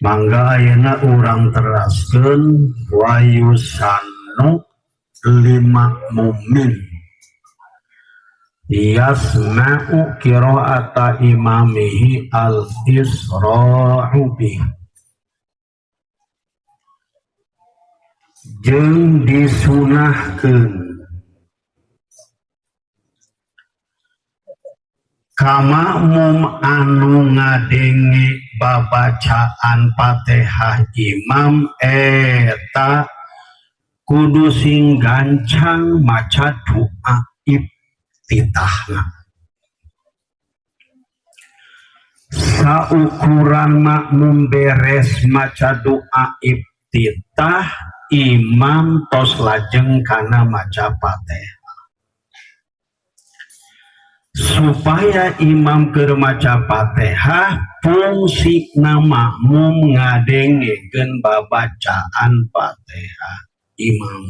Mangga ayeuna urang teraskeun wa yusannu limakmumin yasma'u qira'ata imamihi al-isra'u bih jeung disunahkeun ka makmum anu ngadenge babacaan Fatihah imam eta kudu sing gancang maca doa iftitahna. Saukuran makmum beres maca doa iftitah, imam tos lajeng kana maca Fatihah. Supaya imam keur maca Fatihah fungsina makmum ngadengekeun babacaan Fatihah imam.